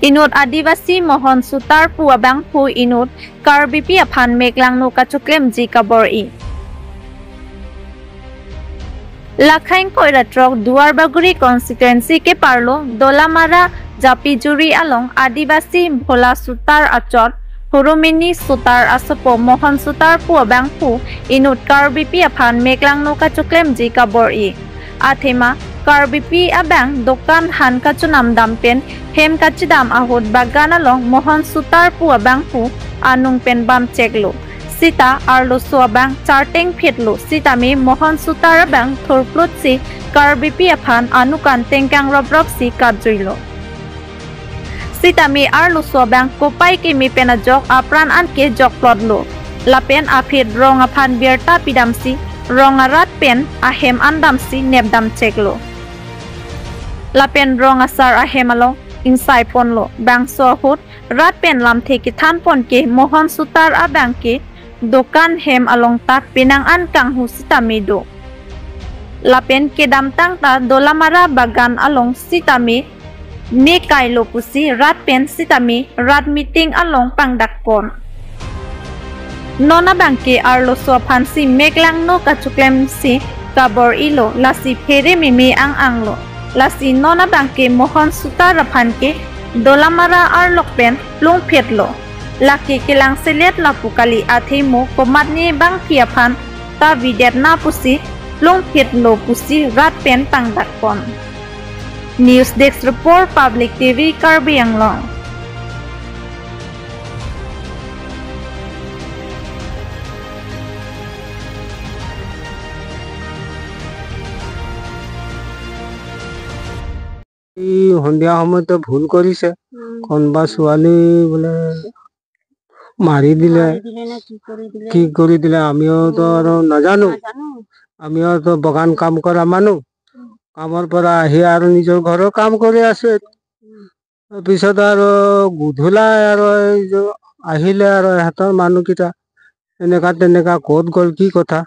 Inut Adivasi Mohan Sutar pu abang pu inut Karbipi aphan meklang no kachuklem ji kabor i. Lakhaing Koiratrok Duarbaguri constituency ke parlo Dolamara Japijuri along Adivasi Bhola Sutar achot Hurumini Sutar asopo Mohan Sutar pu abang pu inut Karbipi aphan meklang no kachuklem ji kabor i. Athema Karbipi abang dokan han kachunam dampen hem kachidam ahut bagan along Mohan Sutar pu abang pu anung pen bam cheklo Sita arlo so abang charteng phetlo Sitami Mohan Sutar abang thorplot si Karbipi aphan anukan tengkang rob rob si kajuilo Sitami arlo so abang kopai ke mi penajok apran an ke jok plodlo Lapen aphit rong aphan berta pidamsi rongarat pen ahem andamsi nebdam cheklo Lapen rong asar ahem along insai ponlo bang sohut rat pen lam theki than pon ke Mohan Sutar abang ke dokan hem along tak pinang an kang hu sitami do Lapen ke dam tang ta Dolamara bagan along sitami me kailo pusi rat pen sitami rat meeting along pangdak pon Nona bangke arlo so phansi meklang no kachuklem si kabor ilo lasi phere mimi ang anglo lasi nona bangke Mohan Sutar phanke Dolamara arlok pen plung phetlo laki kilang selet lapukali athemo komatni bang phiaphan ta videt na pusi plung phetlo pusi rat pen pangdak pon. News Desk Report, Public TV, Karbi Anglong. সন্ধিয়া সময়তে ভুল কৰিছে, কোনোবা ছোৱালী বোলে মাৰি দিলে, কি কৰি দিলে আমিওতো আৰু নাজানো। আমিওতো বাগান কাম কৰা মানুহ, কামৰ পৰা আহি আৰু নিজৰ ঘৰৰ কাম কৰি আছো। পিছত আৰু গধূলা আৰু আহিলে আৰু ইহঁতৰ মানুহকেইটা এনেকা তেনেকা ক'ত গ'ল কি কথা,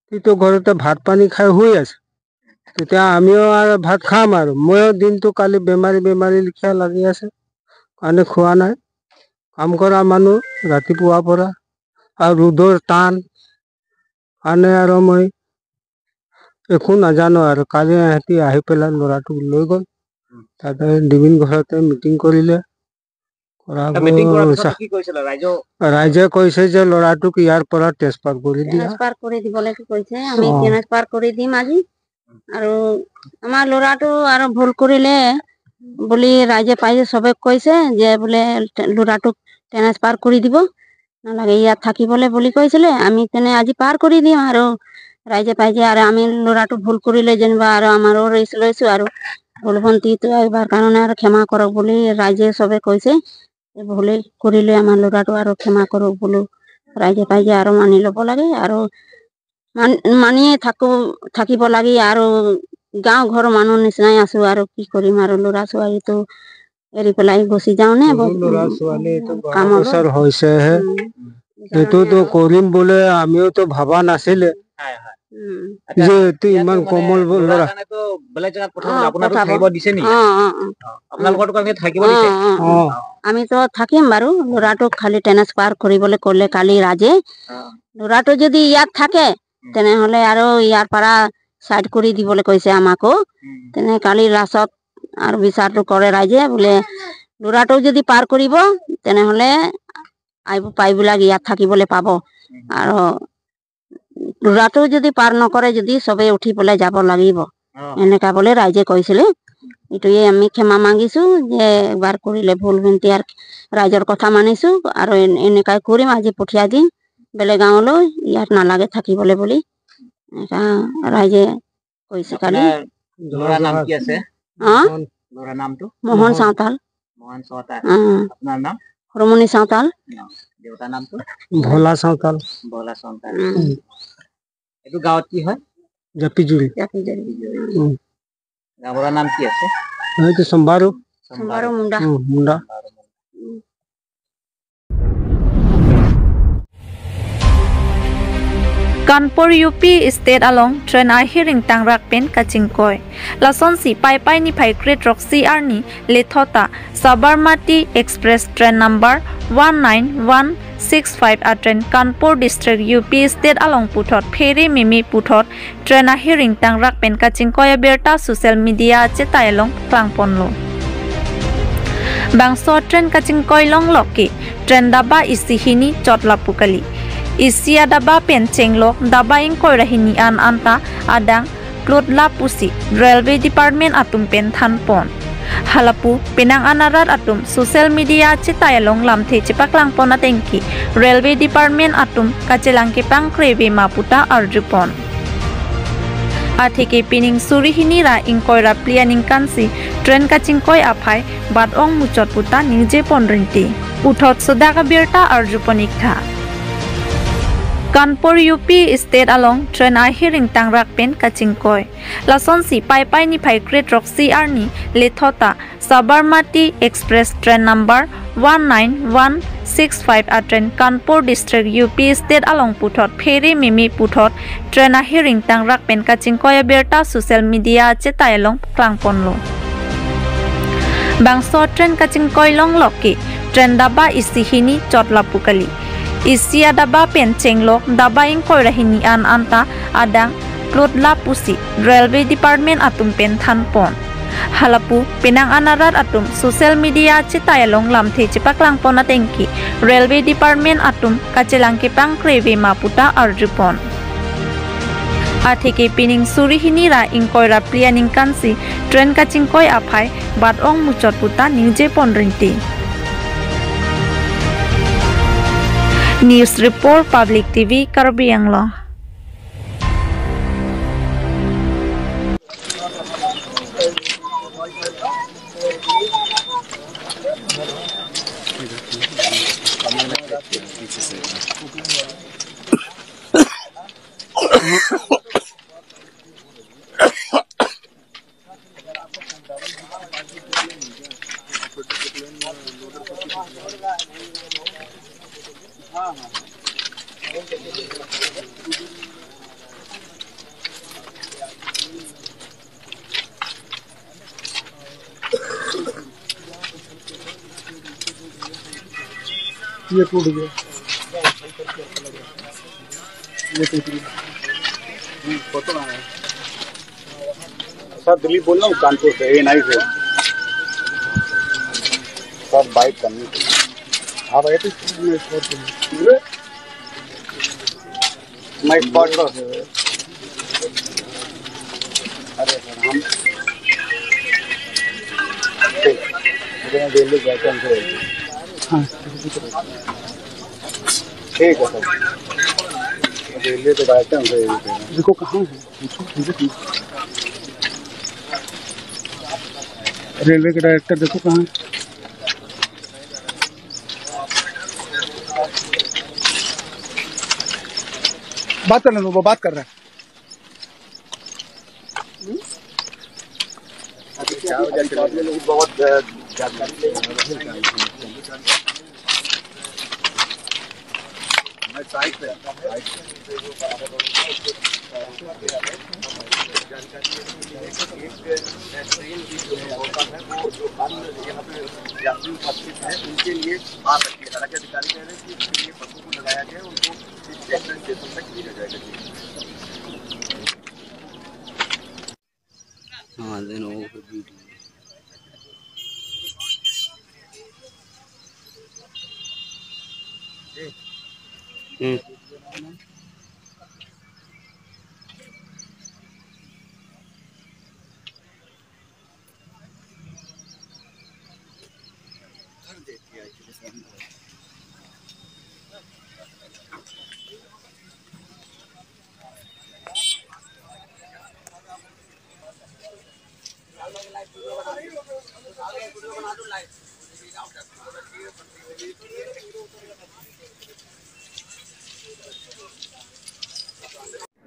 সিটো ঘৰতে ভাত পানী খাই শুই আছে। তেতিয়া আমিও আৰু ভাত খাম আৰু ময়ো দিনটো কালি বেমাৰী বেমাৰী লিখা লাগি আছে কাৰণে খোৱা নাই। কাম কৰা মানুহ ৰাতিপুৱাৰ পৰা আৰু ৰ'দৰ টান কাৰণে আৰু মই একো নাজানো। আৰু কালি ইহঁতি আহি পেলাই ল'ৰাটোক লৈ গ'ল, তাতে ডিবিন ঘৰতে মিটিং কৰিলে। ৰাইজে কৈছে যে ল'ৰাটোক ইয়াৰ পৰা ট্ৰেন্সফাৰ কৰি দিয়া, ট্ৰেন্সফাৰ কৰি দিবলৈ কৈছে। আমি ট্ৰেন্সফাৰ কৰি দিম আজি। আৰু আমাৰ ল'ৰাটো আৰু ভুল কৰিলে বুলি ৰাইজে পাইছে, চবে কৈছে যে বোলে ল'ৰাটোক ট্ৰেন্সফাৰ কৰি দিব নালাগে, ইয়াত থাকিবলৈ বুলি কৈছিলে। আমি তেনে আজি পাৰ কৰি দিম আৰু ৰাইজে পাইছে। আৰু আমি ল'ৰাটো ভুল কৰিলে যেনিবা আৰু আমাৰো ৰিস্ক লৈছোঁ আৰু ভুল ভন্টিটো এইবাৰ কাৰণে আৰু ক্ষমা কৰক বুলি ৰাইজে চবে কৈছে। ভুলে কৰিলে আমাৰ ল'ৰাটো আৰু ক্ষমা কৰক বোলো ৰাইজে পাইছে আৰু মানি ল'ব লাগে আৰু মানিয়ে থাকো থাকিব লাগে। আৰু গাঁও ঘৰৰ মানুহ নিচিনাই আছো আৰু কি কৰিম আৰু ল'ৰা ছোৱালীটো এৰি পেলাই গুচি যাওঁ নে বছৰ হৈছেহে, এইটোতো কৰিম বোলে আমিওতো ভবা নাছিলে যে এইটো ইমান কোমল ল'ৰা। আমিতো থাকিম বাৰু, ল'ৰাটোক খালি ট্ৰেন্সফাৰ কৰিবলৈ ক'লে কালি ৰাজে। ল'ৰাটো যদি ইয়াত থাকে তেনেহ'লে আৰু ইয়াৰ পৰা চাইড কৰি দিবলৈ কৈছে আমাকো। তেনে কালি লাষ্টত আৰু বিচাৰটো কৰে ৰাইজে, বোলে ল'ৰাটো যদি পাৰ কৰিব তেনেহ'লে আহিব পাইবিলাক ইয়াত থাকিবলৈ পাব, আৰু ল'ৰাটো যদি পাৰ নকৰে যদি চবেই উঠি পেলাই যাব লাগিব এনেকা বোলে ৰাইজে কৈছিলে। এইটোৱে আমি ক্ষমা মাগিছোঁ যে এবাৰ কৰিলে ভুল ভন্টি আৰু ৰাইজৰ কথা মানিছোঁ আৰু এনেকাই কৰিম, আজি পঠিয়াই দিম বেলেগ গাঁৱলৈ, ইয়াত নালাগে থাকিবলৈ বুলি এনেকা ৰাইজে কৈছে কালি। মোহন চাওতাল। ৰমণী চাওতাল। ভোলা চাওতাল। এইটো গাঁৱত কি হয়? জাপিজুৰি। গাঁৱৰ নাম কি আছে? এইটো সম্বাৰু। সম্বাৰু Munda. Munda. Kanpur UP state along train a hearing tangrak pen kachingkoi lason si pai pai ni phai great rock CR ni lethota Sabarmati Express train number 19165 a train Kanpur district UP state along puthot pheri mimi puthot train a hearing tangrak pen kachingkoi berta social media chetai along klangponlo bangso train kachingkoi long loki train daba isihini chotla pukali Isia daba pen chenglok daba ing koirahini an anta adang klotla pusi railway department atum pen thanpon halapu penang anarat atum social media chitayalong lamthe chipaklang pona tengki railway department atum kachelang ke pang krebe maputa arjupon atheke pining surihini ra ing koira plianing kansi train kachingkoi aphai bat ong muchot puta ningje ponrinti uthot sodaka berta arjuponik tha Kanpur UP state along train a hearing tangrak pen kachingkoi lason si pai pai ni phai great rock CR ni lethota Sabarmati Express train number 19165 a train Kanpur district UP state along puthot pheri mimi puthot train a hearing tangrak pen kachingkoi berta social media chetai along klangponlo bangso train kachingkoi long loki train daba isihini chotla pukali Isia daba pen chenglok daba ing koirahini an anta adang klotla pusi railway department atum pen thanpon halapu penang anarat atum social media chitayalong lamthe chipaklang pona tengki railway department atum kachelang ke pang krebe maputa arjupon atheke pining surihini ra ing koira plianing kansi train kachingkoi aphai bat ong muchot puta ningje ponrinti News Report Public TV Karbi Anglong. ये टूट गया, ये टूट गया। Photo आया sir, Dilip बोल रहा हूँ कानपुर से, ए9 से सर। बाइक करनी थी। हाँ भाई, तो मैं स्पॉट पर। अरे सर, हम ठीक दिल्ली जाते हैं। हाँ ठीक है सर, दिल्ली तो बैठे हैं। देखो कहाँ है, रेलवे के डायरेक्टर देखो कहाँ है। बात कर लो, वो बात कर रहा है। बहुत यात्री उपस्थित हैं उनके लिए आ सकती है। हालांकि अधिकारी कह रहे हैं कि इसके लिए बसों को लगाया गया है, उनको स्टेशन तक भेजा जाएगा। हाँ,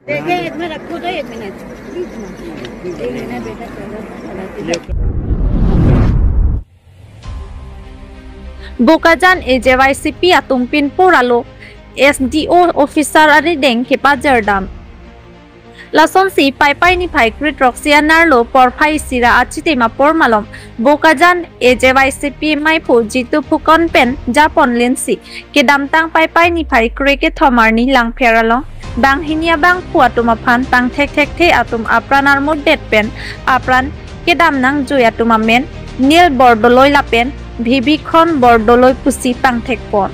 देखिए इसमें रखो तो एक मिनट, एक मिनट बेटा। Bokajan AJYCP atung pin poralo SDO officer ari deng ke pajardam lason si pai pai ni phai krit roxianar lo por phai sira achite ma por malom bokajan AJYCP mai phu jitu phukon pen japon lensi ke damtang pai pai ni phai kreke thomar ni lang pheralong bang hinia bang phuatuma phan tang thek thek the atum apranar moddet pen apran ke damnang joyatuma men Nil Bordoloi lapen ভিবিখন Bordoloi পুচি পাংথেক pon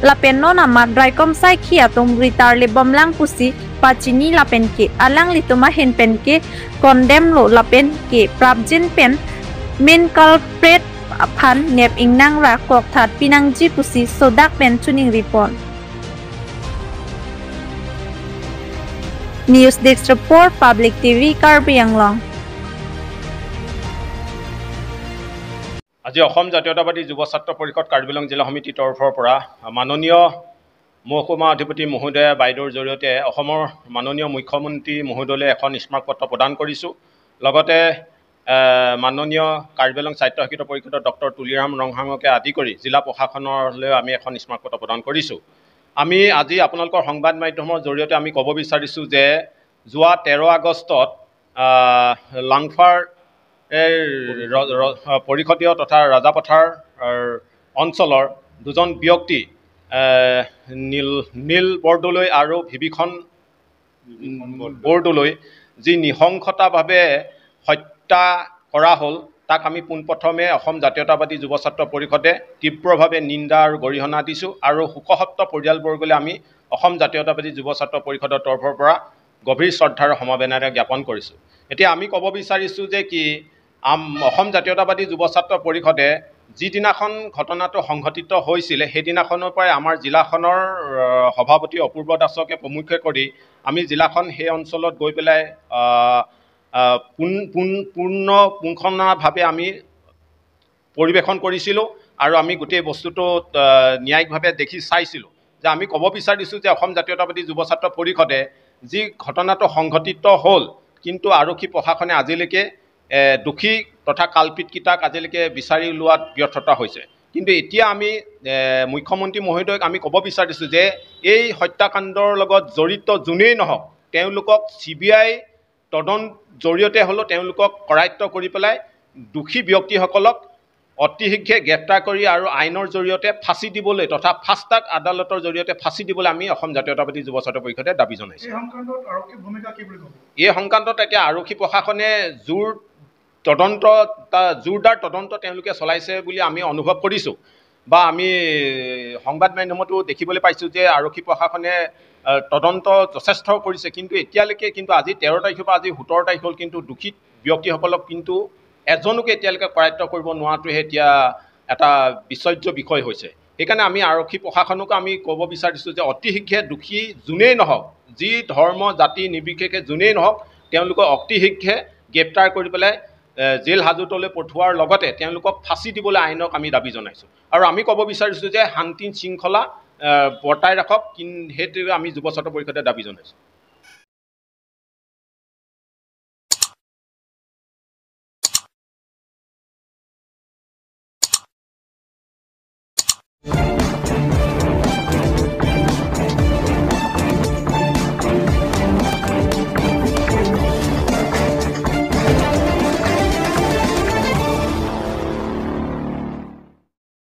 lapen nona madrai kom sai khiatum ritar le bomlang pusi pachini lapen ke alang lituma hen pen ke condemn lo lapen ke prabjin pen main culprit phan nep ingnang ra kok that pinang ji pusi sodak pen chuning ripon. News Desk Report, Public TV, Karbi Anglong. আজি অসম জাতীয়তাবাদী যুৱ ছাত্ৰ পৰিষদ কাৰ্বি আংলং জিলা সমিতিৰ তৰফৰ পৰা মাননীয় মহকুমা অধিপতি মহোদয়া বাইদেউৰ জৰিয়তে অসমৰ মাননীয় মুখ্যমন্ত্ৰী মহোদয়লৈ এখন স্মাৰকপত্ৰ প্ৰদান কৰিছোঁ। লগতে মাননীয় কাৰ্বি আংলং স্বায়ত্তশাসিত পৰিষদৰ ডক্টৰ তুলিৰাম ৰংহাঙকে আদি কৰি জিলা প্ৰশাসনলৈ আমি এখন স্মাৰকপত্ৰ প্ৰদান কৰিছোঁ। আমি আজি আপোনালোকৰ সংবাদ মাধ্যমৰ জৰিয়তে আমি ক'ব বিচাৰিছোঁ যে যোৱা 13 আগষ্টত লাংফাৰ পৰিষদীয় তথা ৰাজাপথাৰ অঞ্চলৰ দুজন ব্যক্তি নীল বৰদলৈ আৰু ভিবিখন বৰদলৈ যি নৃশংসতাভাৱে হত্যা কৰা হ'ল তাক আমি পোনপ্ৰথমে অসম জাতীয়তাবাদী যুৱ ছাত্ৰ পৰিষদে তীব্ৰভাৱে নিন্দা আৰু গৰিহণা দিছোঁ আৰু শোকসপ্ত পৰিয়ালবৰ্গলৈ আমি অসম জাতীয়তাবাদী যুৱ ছাত্ৰ পৰিষদৰ তৰফৰ পৰা গভীৰ শ্ৰদ্ধাৰ সমবেদনা জ্ঞাপন কৰিছোঁ। এতিয়া আমি ক'ব বিচাৰিছোঁ যে কি অসম জাতীয়তাবাদী যুৱ ছাত্ৰ পৰিষদে যিদিনাখন ঘটনাটো সংঘটিত হৈছিলে সেইদিনাখনৰ পৰাই আমাৰ জিলাখনৰ সভাপতি অপূৰ্ব দাসকে প্ৰমুখ্যে কৰি আমি জিলাখন সেই অঞ্চলত গৈ পেলাই পুংখানুভাৱে আমি পৰিৱেশন কৰিছিলোঁ আৰু আমি গোটেই বস্তুটো ন্যায়িকভাৱে দেখি চাইছিলোঁ। যে আমি ক'ব বিচাৰিছোঁ যে অসম জাতীয়তাবাদী যুৱ ছাত্ৰ পৰিষদে যি ঘটনাটো সংঘটিত হ'ল কিন্তু আৰক্ষী প্ৰশাসনে আজিলৈকে দোষী তথা কালপিতকেইটাক আজিলৈকে বিচাৰি ওলোৱাত ব্যৰ্থতা হৈছে। কিন্তু এতিয়া আমি মুখ্যমন্ত্ৰী মহোদয়ক আমি ক'ব বিচাৰিছোঁ যে এই হত্যাকাণ্ডৰ লগত জড়িত যোনেই নহওক তেওঁলোকক CBI তদন্ত জৰিয়তে হ'লেও তেওঁলোকক কৰায়ত্ব কৰি পেলাই দোষী ব্যক্তিসকলক অতি শীঘ্ৰে গ্ৰেপ্তাৰ কৰি আৰু আইনৰ জৰিয়তে ফাঁচি দিবলৈ তথা ফাষ্টাক আদালতৰ জৰিয়তে ফাঁচি দিবলৈ আমি অসম জাতীয়তাবাদী যুৱ ছাত্ৰ পৰিষদে দাবী জনাইছোঁ। এই সংক্ৰান্তত এতিয়া আৰক্ষী প্ৰশাসনে জোৰদাৰ তদন্ত তেওঁলোকে চলাইছে বুলি আমি অনুভৱ কৰিছোঁ বা আমি সংবাদ মাধ্যমতো দেখিবলৈ পাইছোঁ যে আৰক্ষী প্ৰশাসনে তদন্ত যথেষ্ট কৰিছে। কিন্তু এতিয়ালৈকে কিন্তু আজি 13 তাৰিখৰ পৰা আজি 17 তাৰিখ হ'ল কিন্তু দোষী ব্যক্তিসকলক কিন্তু এজনকে এতিয়ালৈকে কৰায়ত্ব কৰিব নোৱাৰাটোহে এতিয়া এটা বিচৰ্য বিষয় হৈছে। সেইকাৰণে আমি আৰক্ষী প্ৰশাসনকো আমি ক'ব বিচাৰিছোঁ যে অতি শীঘ্ৰে দোষী যোনেই নহওক, যি ধৰ্ম জাতি নিৰ্বিশেষে যোনেই নহওক, তেওঁলোকক অতি শীঘ্ৰে গ্ৰেপ্তাৰ কৰি পেলাই জেল হাজোতলৈ পঠোৱাৰ লগতে তেওঁলোকক ফাঁচি দিবলৈ আইনক আমি দাবী জনাইছোঁ। আৰু আমি ক'ব বিচাৰিছোঁ যে শান্তি শৃংখলা বৰ্তাই ৰাখক, সেইটো আমি যুৱ ছাত্ৰ পৰিষদে দাবী জনাইছোঁ।